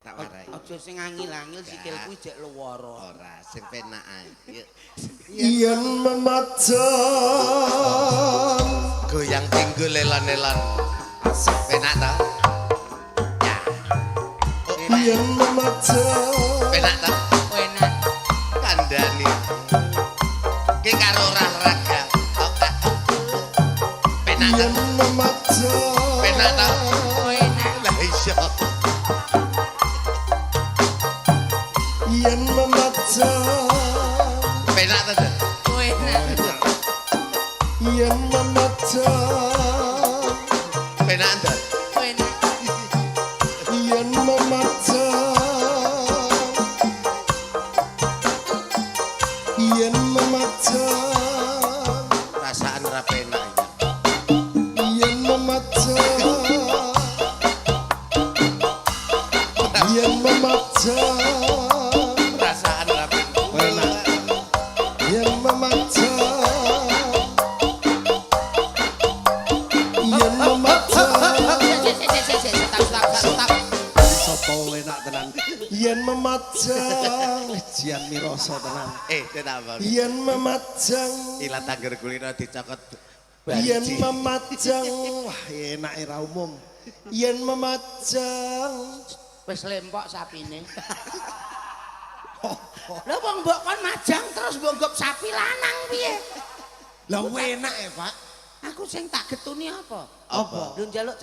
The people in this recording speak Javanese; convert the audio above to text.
Tak warai. Aja sing angil-angil, sikilku jek luwara. Ora, sing penak ae. Yuk. Yen memajang Goyang pinggul elon-elon. Penak ta? Ya. Oh, yen memajang penak ta? Enak. Kandhani. Ki karo olahraga. Oh, ah, oh. Penak ta? Yen memajang Penak ta? Enak. Lah iya. Yen memajang Penak ta? Jan? Enak. Yen memajang Penak ta? Enak. Yen memajang yen memajang Perasaan ora penak iki. Yen memajang yen memajang Perasaan ora penak. Yen memajang yen memajang. Sik sik sik sik, stop stop stop. Sapa enak tenan yen memajang jian mirasa tenan. Eh, tak apa. Yen memajang Ilat angger kulino dicokot yen banci. Memajang, wah, enak era umum yen memajang. Wis lempok sapine. Lha wong mbok kon majang terus mbok nggop sapi lanang piye? Lah enak ya, Pak. Aku sing tak getuni apa? Apa? Lho njaluk.